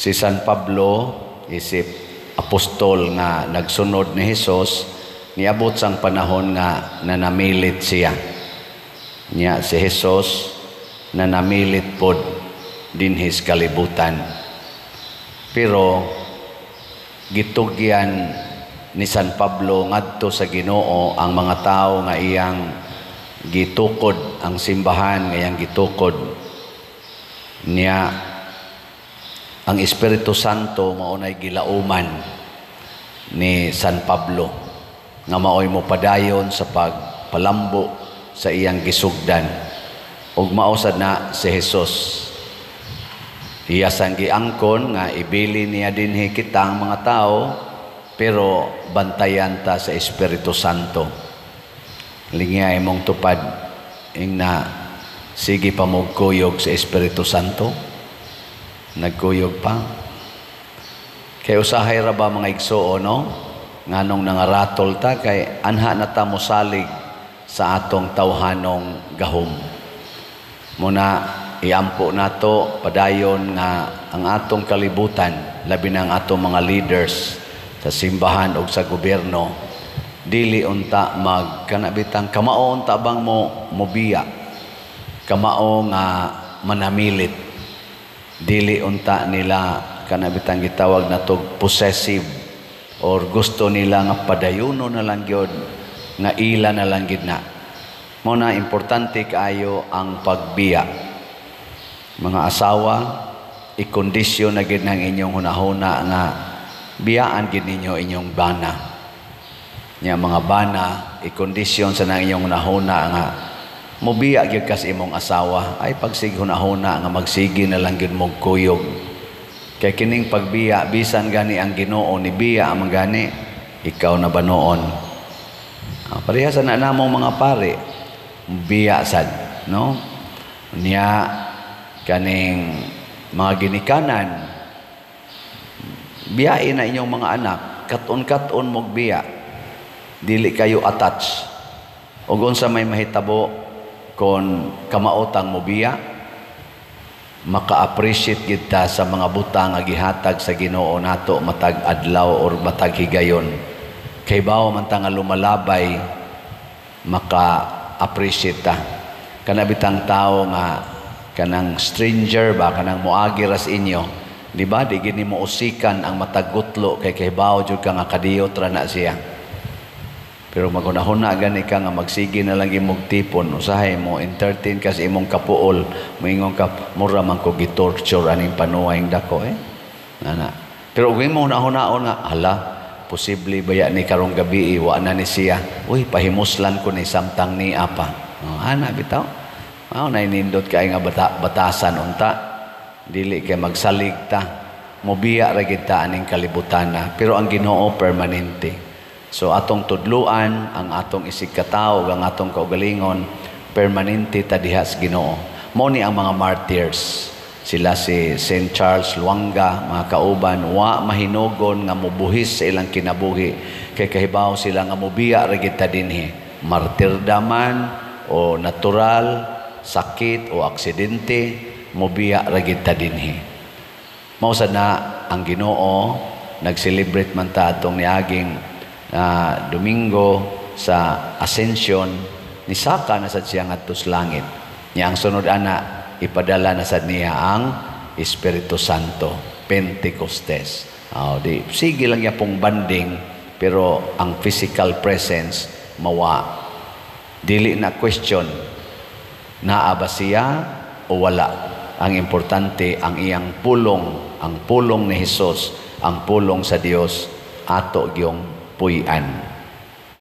Si San Pablo, isip apostol nga nagsunod ni Hesus, niabot sang panahon nga nanamilit siya. Nya si Hesus nanamilit pod dinhi sa kalibutan. Pero gitugyan ni San Pablo ngadto sa Ginoo ang mga tawo nga iyang gitukod, ang simbahan nga iyang gitukod. Niya ang Espiritu Santo mao nay gilauman ni San Pablo nga maoy mo padayon sa pagpalambo sa iyang gisugdan. Ug mao sad na si Jesus, iya sang giangkon nga ibili niya dinhi kita ang mga tao, pero bantayan ta sa Espiritu Santo. Lingya imong tupad, ingna sige pa mo kuyog sa Espiritu Santo? Nagkuyog pa? Kay usahay ra ba, mga igsuon, no, nganong nangaratol ta? Kay anha na ta mosalig sa atong tawhanong gahom. Muna iampo nato padayon nga ang atong kalibutan, labi na ang atong mga leaders sa simbahan o sa gobyerno, dili unta mag kanabitang kamao unta bang mo mobiya, kamao nga manamilit, dili unta nila kanabitang gitawag natog possessive or gusto nila nga padayuno na lang gyud, nga ila na lang gid na. Mo na importante kaayo ang pagbiya. Mga asawa, ikondisyon na gid ng inyong hunahuna nga biyaan gid ninyo inyong bana. Nya mga bana, ikondisyon sa nang inyong hunahuna nga mobiya gyud kas imong asawa. Ay pagsig hunahuna nga magsige na lang gyud mog kuyog. Kay kining pagbiya, bisan gani ang Ginoo ni biya man gani, ikaw na ba noon? Ah, pareha sa na namong mga pare, biya sad, no? Niya kaning mga ginikanan, biyain na inyong mga anak, katon-katon mog biya. Dili kayo attach. Ug unsa may mahitabo kon kamaotang mo biya? Maka-appreciate gid ta sa mga butang nga gihatag sa Ginoo nato matag adlaw or matag higayon. Kay bawo man ta nga lumalabay, maka-appreciate ta. Kana bitang tao nga kanang stranger ba, kanang moagi ras inyo, di ba? Di gid nimo usikan ang matag gutlo kay kahibawo jud ka nga kadiyot ra na siya. Pero maghunahuna gani ka nga magsige na lang imong tipon, usahay mo entertain ka sa imong kapuol, moingon ka, "Mura man ko gitorture aning panuway dako eh." Ana. Pero ug imo hunahunaon nga, "Hala, posible baya ni karong gabi wa na ni siya. Uy, pahimuslan ko ni samtang ni apa." Oh, ana bitaw. Mao na nindot kay nga batasan unta. Dili kay magsalig ta. Mobiya ra gid ta aning kalibutan na. Pero ang Ginoo permanente. So atong tudluan ang atong isig katawo, ang atong kaugalingon, permanente ta diha sa Ginoo. Mao ni ang mga martyrs. Sila si Saint Charles Lwanga, mga kauban, wa mahinugon nga mobuhis sa ilang kinabuhi kay kahibaw sila nga mobiya ra gid ta dinhi. Martirdaman o natural, sakit o aksidente, mobiya ra gid ta dinhi. Mao sad na ang Ginoo, nag-celebrate man ta atong niaging Domingo sa Ascension, nisaka na sad siya ngadto sa langit. Nya ang sunod ana, ipadala na sad niya ang Espiritu Santo, Pentecostes. Oh, di sige lang niya pong banding, pero ang physical presence mawa. Dili na question naa ba siya o wala. Ang importante, ang iyang pulong, ang pulong ni Hesus, ang pulong sa Dios ato gyung puy-an.